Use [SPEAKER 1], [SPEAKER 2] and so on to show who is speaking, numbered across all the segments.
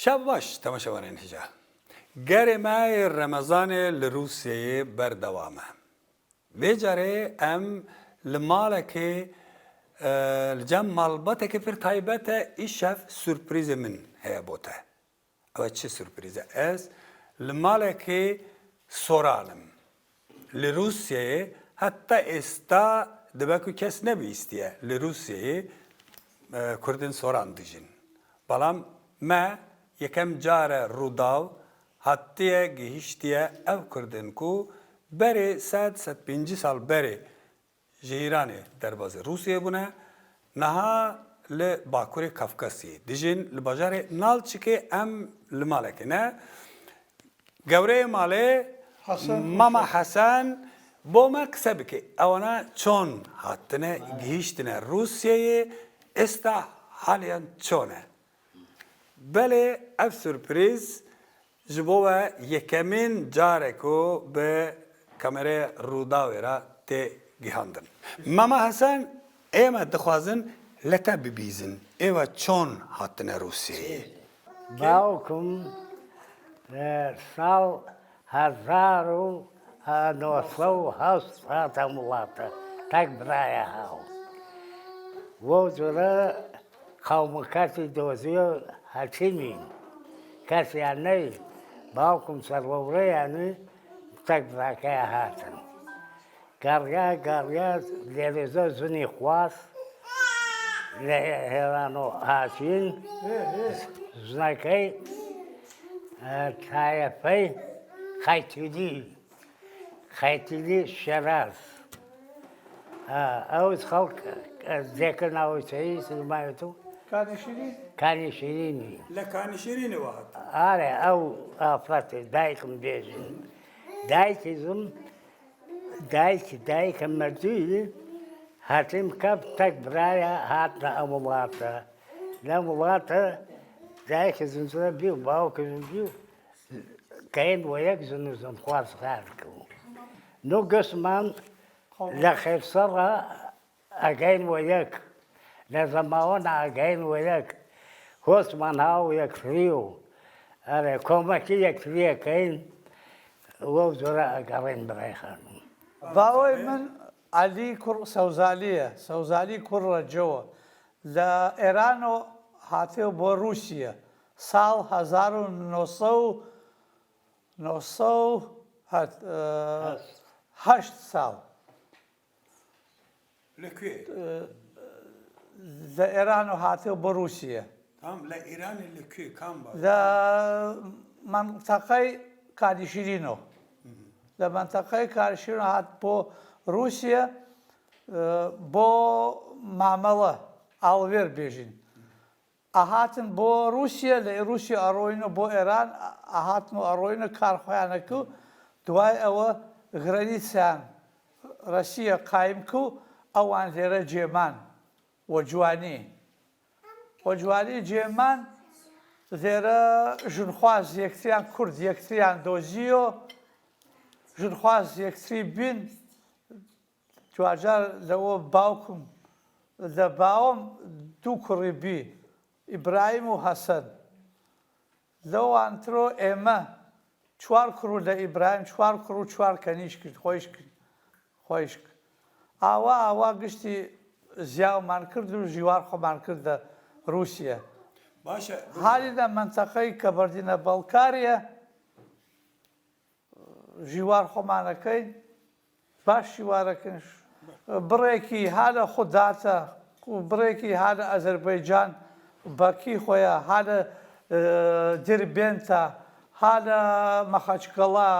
[SPEAKER 1] شەv baş temaşevanên hêja. Gerê me yê Remezanê li Rûsyeyê berdewam e. Vê carê em li malekê li cem malbatekê pir taybet e îşev surprîzê min heye bo te. Ew çi surprîz e? Ez li malekê soran im. Li Rûsyeyê heta êsta dibe ku kes nebihîstiye li Rûsyeyê Kurdên soran dijîn. Belam me yekem car e Rûdaw hatiye gihîştiye ev Kurdên ku berê sed, 150 sal berê Ji Îranê derbazê Rûsyeyê bûne, niha li bakurê Kafkasyê dijîn. Li bajarê Nalçikê em li malekê ne. Gewreyê malê Mama Hesen bo me qise bike. Ewana çon hatine gihîştine Rûsyeyê, êsta haliyan çon e? Belê ev surprîz Ji bo we yekemîn car e ku bi kameraya Rûdawê re tê gihandin. Mama Hesen, Ême dixwazin li te bibîzin, êwe çon hatine Rûsyeyê?
[SPEAKER 2] Bawkim sal 1908 hate welatê tek birayê hew. Wo cure Qewm kesî dozîyo heçînî, kesîya ney, bawkim serwewreyanî tek birakeya hatin. Gerya gerya lêrêze zinî xwast lê hêrano haçîn zinekey tayefey xeytîlî. Xeytîlî Şeraz. Ew xelk zêkir navçeyî Silêmanî tu.
[SPEAKER 3] Kanî Şîrîn?
[SPEAKER 2] Kanî Şîrînî.
[SPEAKER 1] Li Kanî Şîrînê we hat.
[SPEAKER 2] Are ew afretê dayik min bêjin. Dayikê zim dayik dayika merdî hatîm kef tek biraya hatine ew welata. Li welata dayikê zincire bî û bawikê zim bî Keyên we yek jin û jinxwaz xer dikin. No gisman li xêrsera egeyên we yek, li zemawana egeyên we yek, hosman ha û yektirî û erê komekî yektirî keyên wew cure egerên birê xanim.
[SPEAKER 3] Bawê min Elî kur Sewzalî ye, Sewzalî kur Recew e. Li Êrano hatiye bo Rûsye. Sal 1908 sal.
[SPEAKER 1] Li kwê?
[SPEAKER 3] Li Êrano hatiye bo Rûsye.
[SPEAKER 1] Tamam, li Îranê li kwê kam ba?
[SPEAKER 3] Li menteqey Kanîşîrîno. Li menteqey Kanîşîrîno hat bo Rûsye bo mamele, alvêr bêjîn. ئەهاتن بۆ ڕووسیە لە ڕووسیە ئەڕۆین و بۆ ئێران ئەهاتن و ئەڕۆین و کار خۆیان ئەکرد و دوای ئەوە گرەنیسیان ڕەسیە قایم ک و ئەوان لێرە جێمان وە جوانی وە جوانی جێمان لێرە ژنخواز یەکتریان کورد یەکتریان دۆزیۆ ژنخواز یەکتری بین دواجار لەوە باوکم لە باوەم دوو کوڕی بی ئیبراهیم و هەسەن لەوان ترۆ ئێمە چوار کوڕ و لە ئیبراهیم چوار کوڕ و چوار کەنیشک خۆیشک خۆیشک ئاوا ئاوا گشتی زیاومان کرد و ژیوار خۆمان کردە رووسیە
[SPEAKER 1] باشە
[SPEAKER 3] هالینە مەنتەقەی کەبەردینە بەڵکاریە ژیوار خۆمانەکەین باش شیوارەکەین بڕێکی ها لە خوداتە و بڕێکی ها لە ئەزەربەیجان بەکی خۆیە ها لە دیربێنتە ها لە مەخەچکەڵا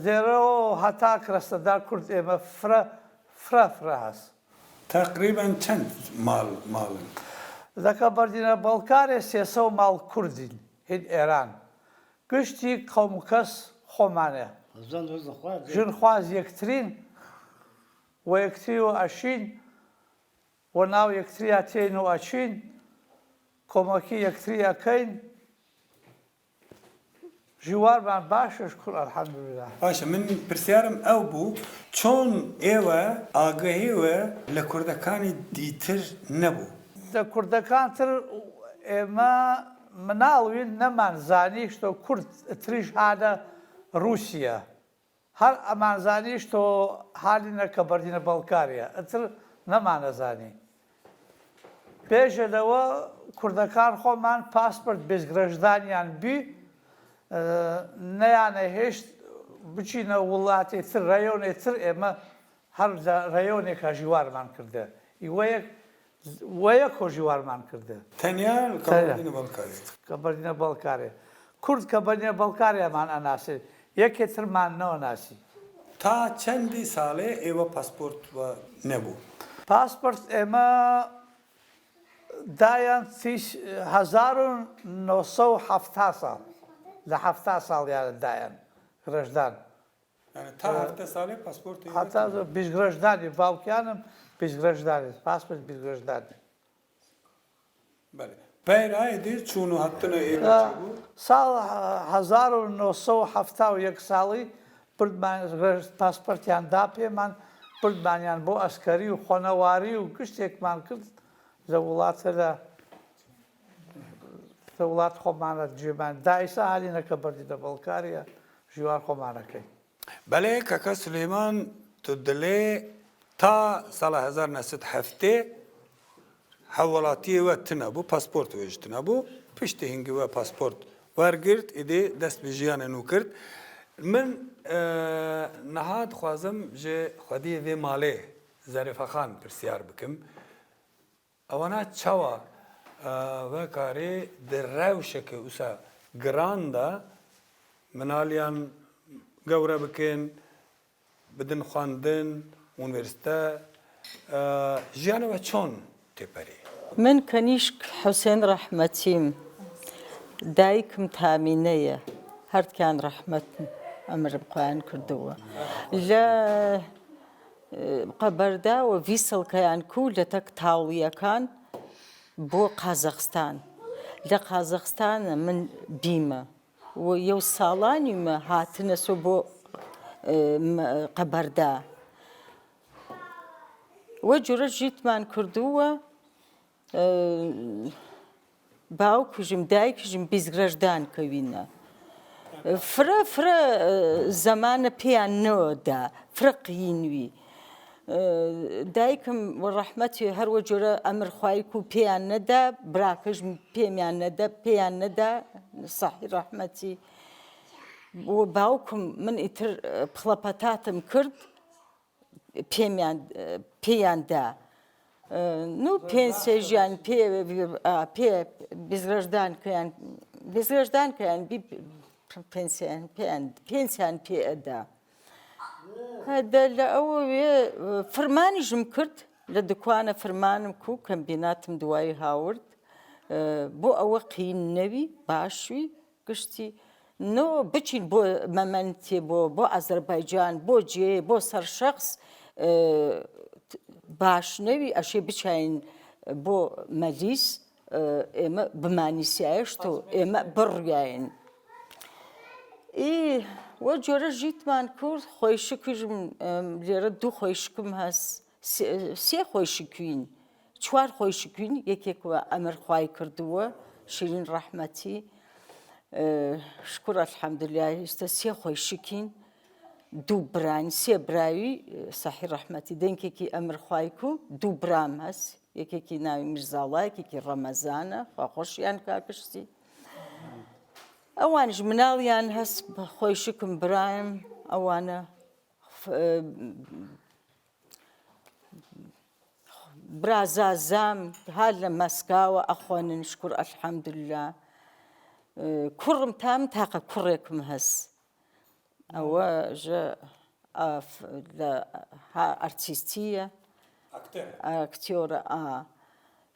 [SPEAKER 3] لێرەوە هەتا کرەستەدار کورد ئێمە فرە فرە فرە هەس.
[SPEAKER 1] تەقریبەن چەند ماڵ ماڵن؟
[SPEAKER 3] لە کەبەردینە بەڵکارێ سێسەو ماڵ کوردین هین ئێران گشتی قەوم و کەس خۆمانە. ژنخواز یەکترین و یەکتری و ئەشین و ناو یەکتریا تێین و ئەچین کۆمەکی یەکتری ئەکەین ژیوارمان باشە شکور الحمدللە.
[SPEAKER 1] باشە من پرسیارم ئەو بوو چۆن ئێوە ئاگەهیوە لە کوردەکانی دیتر نەبوو؟
[SPEAKER 3] لە کوردەکان تر ئێمە. مناڵ وین نەمان زانی شتۆ کورد تریش هانە روسیە هەر ئەمان زانی شتۆ هالینە کەبەردینە بەڵکاریە ئتر نەمانەزانی بێژە لەوە کوردەکان خۆمان پاسپرت بێزگرەژدانیان بی نەیانەهێشت بچینە وڵاتێ تر رەیۆنێ تر ئێمە هەر لە رەیۆنێکا ژیوارمان کردە ئیوەیەک وەیەک خۆ ژیوارمان کردە.
[SPEAKER 1] تەنیا کە بەردینە بەڵکارێ.
[SPEAKER 3] کە بەردینە بەڵکارێ. کورد کە بەردینە بەڵکارێمان ئەناسێ یەکێ ترمان نەئەناسی.
[SPEAKER 1] تا چەندی ساڵێ ئێوە پاسپۆرت وە نەبوو؟
[SPEAKER 3] پاسپۆرت ئێمە دایان تیس 1970 ساڵ لە 70 ساڵیانە دایان ڕێژدان.
[SPEAKER 1] یانی تا هەفتە ساڵێ پاسپۆرتی
[SPEAKER 3] هەتا بیستگرەژدانی باوکیانم بیستگرەژدانی پاسپۆرت بیستگرەژدانی.
[SPEAKER 1] بەلێ پەیرا ئیدی چوون و هەتنە ئێرە چی بوو؟
[SPEAKER 3] ساڵ 1971 ساڵی بردمان پاسپۆرتیان دا پێمان بردمانیان بۆ ئەسکەری و خوەنەواری و گشتێکمان کرد لە وڵاتە لە لە وڵات خۆمانە جێمان دایسا هالینە کە بەردی دە بەڵکاریە ژیوار خۆمانەکەی.
[SPEAKER 1] بەلێ کاکا سولەیمان تو دلێ تا ساڵا 1970 هەووەڵاتیێ وە تنە بوو پاسپۆرت وێ ژ تنە بوو پشتی هینگی وە پاسپۆرت وەرگرت ئیدی دەست bi ژیانê nû کرد من niha dixwazim ji xwediyê vê malê Zerîfe Xan pirsiyar bikim Ewana çawa ve karê di rewşeke wisa giran de minaliyan gewre bikin, bidin xwendin, unîversîte, jiyana we çon tê perê?
[SPEAKER 4] من کەنیشک حوسێن ڕەحمەتیم، دایکم تامینەیە، هەردکیان ڕەحمەتن، ئەمرم خۆیان کردووە. لە قەبەردا و ڤیسڵکەیان کوو لەتەک تاوڵیەکان بۆ قازەخستان لە قازەخستانە من بیمە و یەو ساڵانیمە هاتنەسۆ بۆ قەبەردا وە جورە ژیتمان کردووە. باوکژم دایکژم بیزگرەژدان کەوینە فرە فرە زەمانە پێیان نەدا فرە قینوی دایکم وە ڕەحمەتی هەروە جۆرە ئەمر خوایک و پێیان نەدا براکەشم پێمیان نەدا پێیان نەدا سەحی ڕەحمەتی و باوکم من ئیتر پڵە پەتاتم کرد پێمیان پێیان دا نو پێنسێژیان پێ پێ بزرەژدان کەیان بزرەژدان کەیان بی پێنسیان پێیان پێنسیان پێ ئەدا هەدە لە ئەوە وێ فرمانیشم کرد لە دکوانە فرمانم کو کەمبیناتم دوایی هاورد بۆ ئەوە قین نەوی باشوی گشتی نۆ بچین بۆ مەمەنتێ بۆ بۆ ئازەربایجان بۆ جێ بۆ سەر شەخس باش نەوی ئەشێ بچین بۆ مەلیس ئێمە بمانیسیایشت و ئێمە بڕیاین ئی وە جۆرە ژیتمان کرد خۆیشکژم لێرە دوو خۆیشکم هەس سێ خۆیشکوین چوار خۆیشکوین یەکێک وە ئەمر خوای کردووە شیرین ڕەحمەتی شکر الحمدلله ئیستا سێ خۆیشکین دوو براین سێ براوی سەحی ڕەحمەتی دەنکێکی ئەمر خوای کو دوو برام هەس یەکێکی ناوی میرزاڵا یەکێکی ڕەمەزانە خوا خۆشیان کاکشتی ئەوانیش مناڵیان هەس خۆیشکم برایم ئەوانە برازازام ها لە مەسکاوە ئەخوەنن شکر الحمدللە کوڕم تام تاقە کوڕێکم هەس ئەوە ژە لە ها ئەرتیستیە ئەکتیۆرە ئا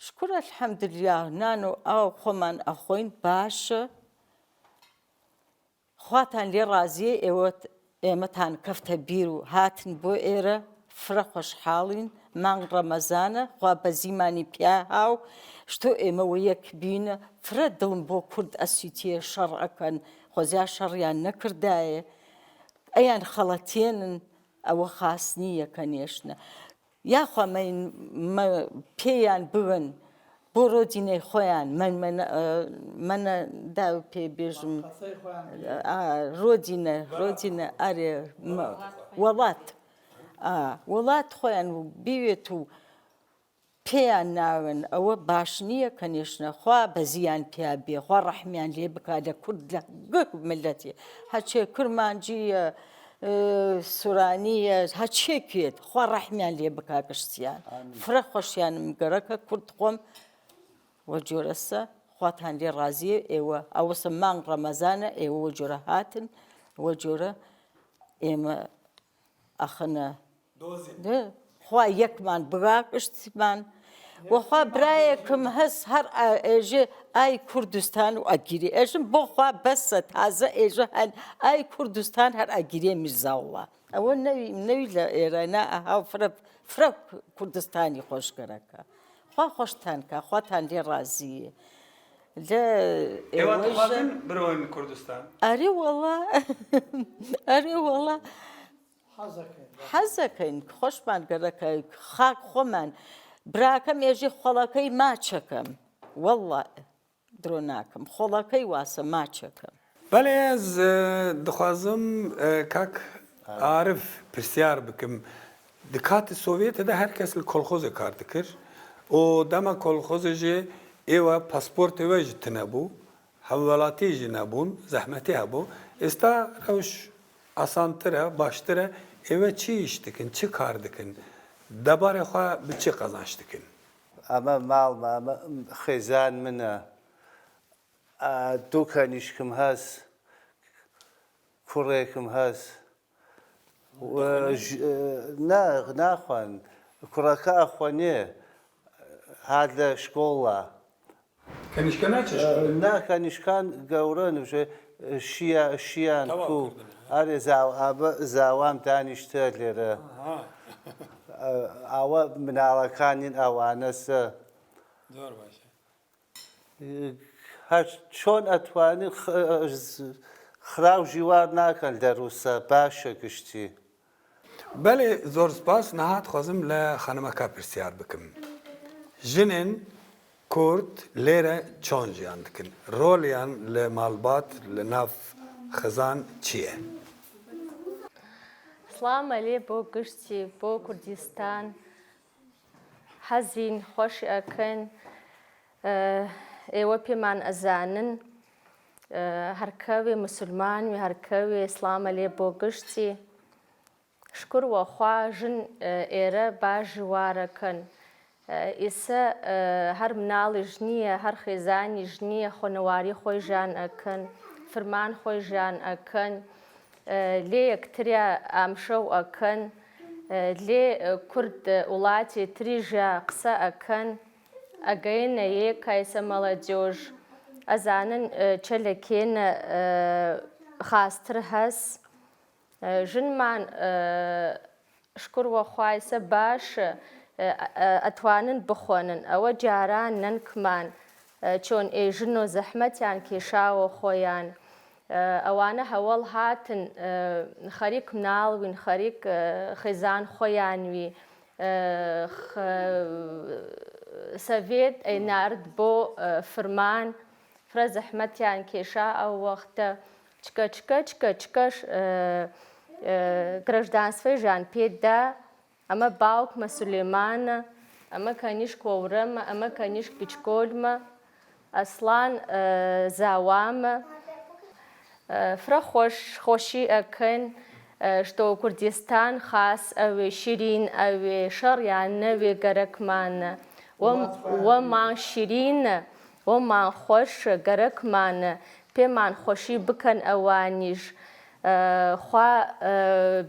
[SPEAKER 4] شکر الحمدللە نان و ئاو خۆمان ئەخۆین باشە خواتان لێ ڕازیە ئێوە ئێمەتان کەفتە بیر و هاتن بۆ ئێرە فرە خۆشحاڵین مانگ ڕەمەزانە خوا بەزیمانی پیا هاو شتۆ ئێمە وە یەک بینە فرە دڵم بۆ کورد ئەسوتێ شەڕ ئەکەن خۆزیا شەڕیان نەکردایە ئەیان خەڵەتێنن ئەوە خاس نییە کە نێشتنە یاخوا مە پێیان بون. بۆ ڕۆدینەی خۆیان مەنە داو پێ بێژم ڕۆدینە ڕۆدینە ئەرێ وڵات وڵات خۆیان و بیوێت و پێیان ناون ئەوە باش نییە کەنیشنە خوا بەزیان پیا بێ خوا ڕەحمیان لێ بکا لە کورد لە گەک ملەتی هەچێ کرمانجیە سورانیە هەچێ کوێت خوا ڕەحمیان لێ بکا گشتیان فرە خۆشیانم گەرەکە کورد خۆم وە جۆرەسە خواتان لێ ڕازیە ئێوە ئەوەسە مانگ ڕەمەزانە ئێوە وە جۆرە هاتن وە جۆرە ئێمە ئەخنە خوا یەکمان بگا گشتمان وەخوا برایەکم هەس هەر ئێژێ ئای کوردستان و ئەگیری ئێژم بۆ خوا بەسە تازە ئێژە هەل ئای کوردستان هەر ئەگیرێ میرزاوڵا ئەوە نەوی نەوی لە ئێرە نا ئەها فرە فرە کوردستانی خۆشگەرەکە خوا خۆشتان کا خواتان لێ ڕازیە لە
[SPEAKER 1] ئێوە دەخوازن برۆن کوردستان؟
[SPEAKER 4] ئەرێ وەڵا ئەرێ وەڵا حەزەکەین خۆشمان گەرەکە خاک خۆمان براکەم ێژێ خۆڵەکەی ماچەکەم وەڵا درۆ ناکەم خۆڵەکەی واسە ماچەکەم.
[SPEAKER 1] بەلێ ئەز دخوازم کاک عارف پرسیار بکم di katê Sovyetê de her kes li kolxozê kar dikir û dema kolxozê jî êwe pasportê we jî tune bû hemwelatî jî nebûn zehmetî hebû êsta rewş asantir e baştir e êwe çi îş dikin çi kar dikin debarê xwe bi çi qezanç dikin?
[SPEAKER 5] ئەمە ماڵمە ئەمە خێزان منە دوو کەنیشکم هەس کوڕێکم هەس نا ناخوان کوڕەکە ئەخوەنێ هات لە شکۆڵە
[SPEAKER 1] کەنیشکە ناچێ شکۆڵێ؟
[SPEAKER 5] نا کەنیشکان گەورەن شیە شیان کو ئەرێ زاوام دانیشتە لێرە ئەوە مناڵەکانین ئەوانەسە
[SPEAKER 1] زۆر باشە
[SPEAKER 5] هەر چۆن ئەتوانی خراو ژیوار ناکەن لەروسە باشە گشتی.
[SPEAKER 1] بەلێ زۆر سپاس نها دخوازم لە خانمەکە پرسیار بکم ژنێن کورد لێرە چۆن ژیان دکن رۆلیان لە مالبات لە ناف خزان چیە؟
[SPEAKER 6] سڵام ئەلێ بۆ گشتی بۆ کوردیستان حەزین خۆش ئەکەن ئێوە پێمان ئەزانن هەرکەوێ مسلمان وی هەرکەوێ سڵامە لێ بۆ گشتی شکر وەخوا ژن ئێرە باش ژوارەکەن ئیسە هەر مناڵیش نییە هەر خێزانیش نییە خۆنەواری خۆی ژان ئەکەن فرمان خۆی ژان ئەکەن لێ یەکتریا ئامشەو ئەکەن لێ کورد وڵاتێ تریژا قسە ئەکەن ئەگەینە یێ کایسە مەڵەجۆژ ئەزانن چە لە کێنە خاستر هەس ژنمان شکر وە خوایسە باشە ئەتوانن بخوەنن ئەوە جاران نەنکمان چۆن ئێژن و زەحمەتیان کێشاوە خۆیان ئەوانە هەوەڵ هاتن خەریک مناڵ وین خەریک خێزان خۆیان وی سەڤێت ئەینارد بۆ فرمان فرە زەحمەتیان کێشا ئەو وەختە چکە چکە چکە چکەش گرەژدانسفەی ژان پێ دا ئەمە باوکمە سولێمانە ئەمە کەنیشک وەورەمە ئەمە کەنیشک بچکۆلمە ئەسڵان زاوامە فرە خۆش خۆشی ئەکەن شتۆ کوردستان خاس ئەوێ شیرین ئەوێ شەڕیان نەوێ گەرەکمانە وەمان شیرینە وەمان خۆش گەرەکمانە پێمان خۆشی بکەن ئەوانیش خوا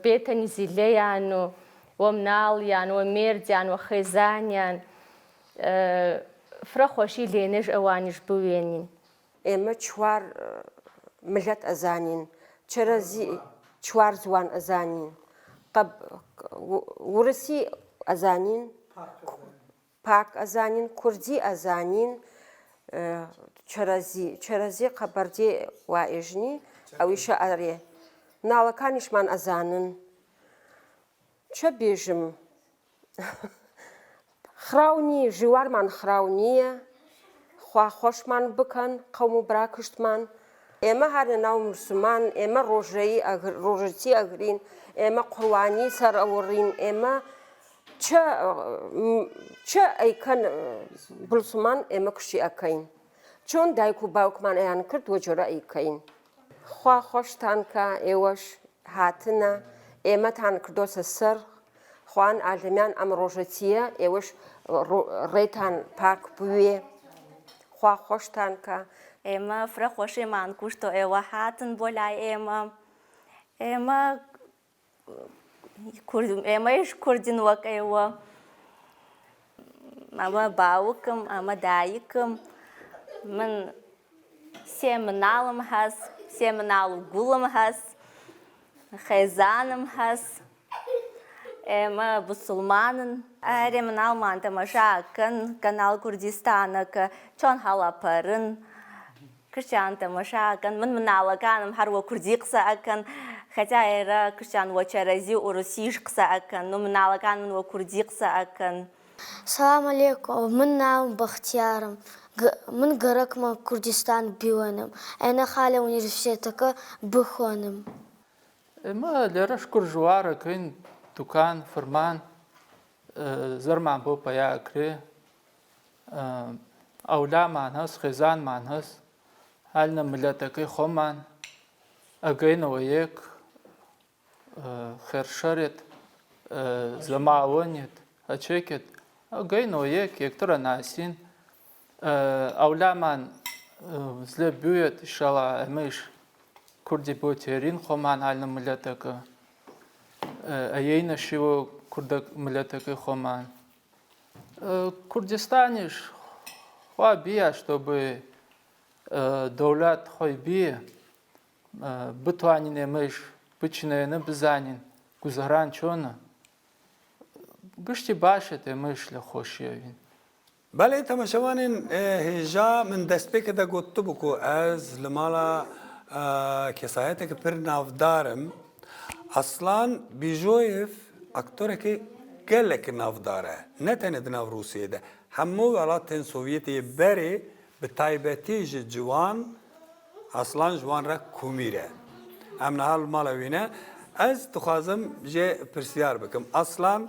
[SPEAKER 6] بێتە نزیلەیان و وە مناڵیان وە مێردیان وە خێزانیان فرە خۆشی لێنێژ ئەوانیش بوێنین.
[SPEAKER 7] ئێمە چوار ملەت ئەزانین چەرەزی چوار زوان ئەزانین قەب ورسی ئەزانین پاک ئەزانین کوردی ئەزانین چەرەزی چەرەزی قەبەردێ وا ئێژنی ئەویشە ئەرێ مناڵەکانیشمان ئەزانن چە بێژم خراو نییە ژیوارمان خراو نییە. خوا خۆشمان بکەن قەوم و برا کشتمان ئێمە هەرنە ناو مسلمان ئێمە ڕۆژەیی ڕۆژەچی ئەگرین ئێمە قوروانی سەر ئەوڕین ئێمە چە چە ئەیکەن بڵسمان ئێمە کوشی ئەکەین چۆن دایک و باوکمان ئەیان کرد وە جۆرە ئەیکەین خوا خۆشتان کە ئێوەش هاتنە ئێمەتان کردۆسە سەر خوان ئالەمیان ئەم ڕۆژە چییە ئێوەش ڕێتان پاک بوێ خوا خۆشتان کە.
[SPEAKER 6] ئێمە فرە خۆشیمان کوشتۆ ئێوە هاتن بۆ لای ئێمە ئێمە کورد ئێمەیش کوردین وەک ئێوە ئەمە باوکم ئەمە دایکم من سێ مناڵم هەس سێ مناڵ و گوڵم هەس خێزانم هەس ئێمە بسوڵمانن. ئەرێ مناڵمان تەمەشا کەن کەناڵ کوردیستانەکە چۆن هەڵەپەرن کشتیان تەمەشا کەن من مناڵەکانم هەر وە کوردی قسە ئەکەن خەتا ئێرە کشتیان وە چەرەزی و ئوروسیش قسە ئەکەن و مناڵەکان من وە کوردی قسە ئەکەن.
[SPEAKER 8] سلام علیکم من ناوم بەختیارم من گەرەکمە کوردستان بیوەنم ئەنە خالە ئونیرڤسێتەکە بخوەنم.
[SPEAKER 9] ئێمە لێرە شکر ژوار ئەکەین دوکان فرمان زەرمان بۆ پەیا ئەکرێ ئەولامان هەس خێزانمان هەس هەلنە ملەتەکەی خۆمان ئەگەینەوە یەک خێرشەرێت زەماوەنێت ئەچێکێت ئەگەینەوە یەک یەکترە ناسین ئەولامان زلێ بوێت ئیشەڵا ئەمەیش کوردی بۆ تێرین خۆمان هالنە ملەتەکە ئەیەینە شیوە کوردە ملەتەکەی خۆمان کوردستانیش خوا بیاشتۆ بێ دەولات خۆی بیە بتوانین ئێمەش بچنێنە بزانین گوزەران چۆنە گشتی باشێت ئێمەش لە خۆشیەوین
[SPEAKER 1] Belê temaşevanên hêja min destpêkê de gotibû ku ez li mala kesayeteke pir navdar im. Aslan Bîjoyev aktorekê gelek navdar e. Ne tenê di nav Rûsyeyê de, hemû welatên Sovyetê yê berê bi taybetî ji ciwan Aslan ji wan re komîr e. Em niha li mala wî ne. Ez dixwazim jê pirsiyar bikim. Aslan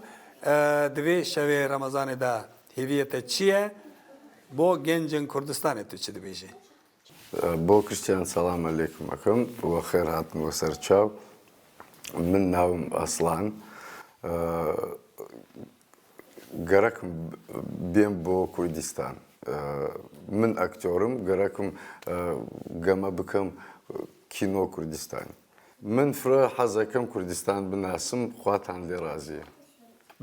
[SPEAKER 1] di vê şevê Remezanê de Hêviyê te çi ye? Bo gencên Kurdistanê tu çi dibêjî?
[SPEAKER 10] بۆ کشتیان سەڵام ئەلێکم ئەکەم وە خێر هاتن وە سەر چاو من ناوم ئەسڵان گەرەکم بێم بۆ کوردستان من ئەکتۆرم گەرەکم گەمە بکەم کینۆ کوردستانی من فرە حەزەکەم کوردستان بناسم خواتان لێ ڕازیە.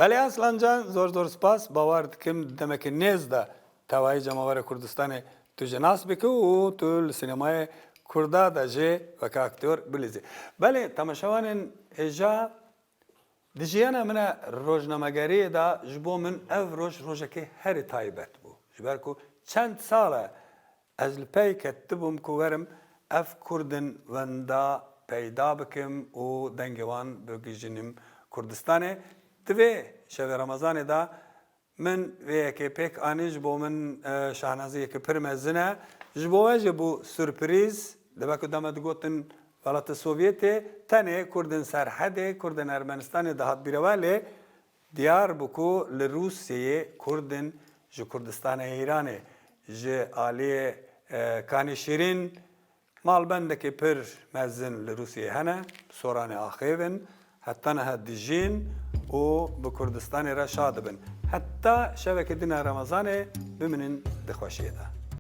[SPEAKER 1] بەلێ ئەسلان جان زۆر زۆر سپاس باوەر دکم دەمەکێ نێز دە تەوایی جەماوەرە کوردستانێ تو ژێ ناس بکە و تو li سینەمایێ کوردا دە ژێ وەکە ئەکتۆر بلیزی. بەلێ تەمەشەوانێن هێژا di jiyana min e rojnamegeriyê de ji bo min ev roj rojekê herî taybet bû. Ji ber ku çend sal e Ez li pey ketibûm ku werim ev kurdin wenda peyda bikim û dengê wan bigihîjînim Kurdistanê. Di vê şevê Remezanê de min vê yekê pêk anî ji bo min şahnaziyeke pir mezin e. Ji bo we jî bû surprîz. Dibe ku dema digotin welatê Sovyetê tenê kurdên Serhedê, kurdên Ermenistanê dihat bîra we lê Diyar bû ku li Rûsyeyê Kurdên ji Kurdistanê Îranê ji aliyê Kanî Şîrîn malbendekê pir mezin li Rûsyeyê hene, bi soranê axêvin, heta niha dijîn û bi Kurdistanê re şa dibin. Heta şeveke din a Remezanê bimînin di xweşiyê de.